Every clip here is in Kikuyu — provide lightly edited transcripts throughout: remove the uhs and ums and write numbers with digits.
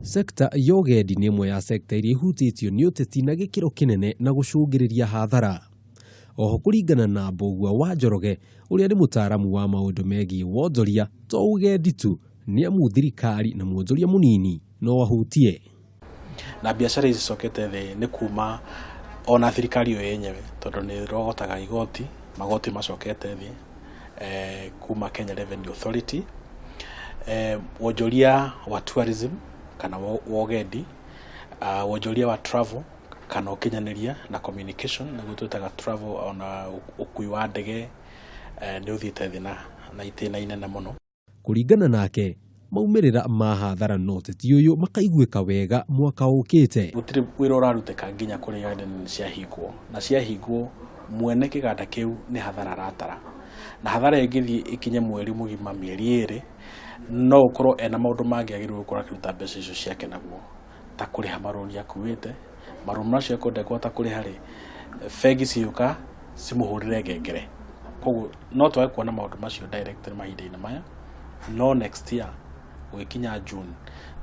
Sekta ya ũgendi nĩ ĩmwe ya sekta iria ihutĩtio nĩ ũteti na gĩkĩro kĩnene na gũcũngĩrĩria hathara. Oho kũringana na Mbũgua wa Njoroge ũrĩa nĩ mũtaaramu wa maũndũ megiĩ wonjoria to ũgendi tu nĩ amu thirikari na mwonjoria mũnini no ahutie. Na biacara ici cicokete thĩ nĩ kuma ona thirikari yo yenyewe tondũ nĩ ĩrogotaga igoti, magoti macokete thĩ kuma Kenya Revenue Authority, wonjoria wa tourism kana wa ũgendi, wonjoria wa travel kana ũkinyanĩria na communication nĩguo twĩtaga travel ona ũkui wa ndege nĩ ũthiĩte thĩ na itĩna inene mũno. Kũringana nake, maumĩrĩra ma hathara na ũteti ũyũ makaiguĩka wega mwaka ũkĩte. Gũtirĩ wĩra ũrarutĩka nginya kũrĩa iganda nene ciahingwo, na ciahingwo mwene kĩganda kĩu nĩ hathara aratara, na hathara ĩngĩthiĩ ĩkinye mweri mũgima mĩeri ĩrĩ, no ũkorwo ena maũndũ mangĩ agĩrĩirwo gũkorwo akĩruta mbeca icio ciake naguo, ta kũrĩha marũni akuĩte, marũni macio akorwo ndekũhota kũrĩha rĩ, bengi cigũka cimũhũrĩre ngengere. Koguo no twage kuona maũndũ macio direct mahinda-inĩ maya, no next year gũgĩkinya June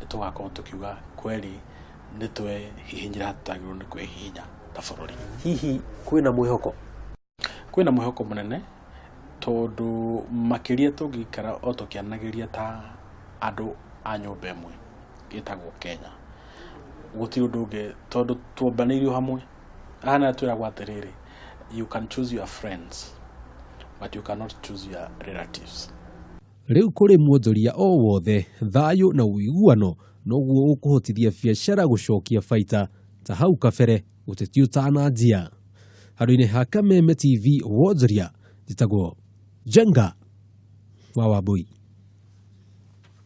nĩ tũgakorwo tũkiuga kweli nĩ twehihinyire harĩa tũtagĩrĩirwo nĩ kwĩhihinya ta bũrũri. Hihi kwĩna mwĩhoko? Kwĩna mwĩhoko mũnene tondũ makĩria tũngĩikara o tũkĩaranagĩria ta andũ a nyũmba ĩmwe ĩtagwo Kenya, gũtirĩ ũndũ ũngĩ tondũ tuombanĩirio hamwe. Haha nĩho twĩragwo atĩrĩrĩ, you can choose your friends but you cannot choose your relatives. Rĩu kũrĩ mwonjoria o wothe, thayũ na ũiguano noguo ũkũhotithia biacara gũcokia baita ta hau kabere ũteti ũtananjia. Handũ-inĩ ha Kameme TV wonjoria, njĩtagwo Njenga wa Wambui.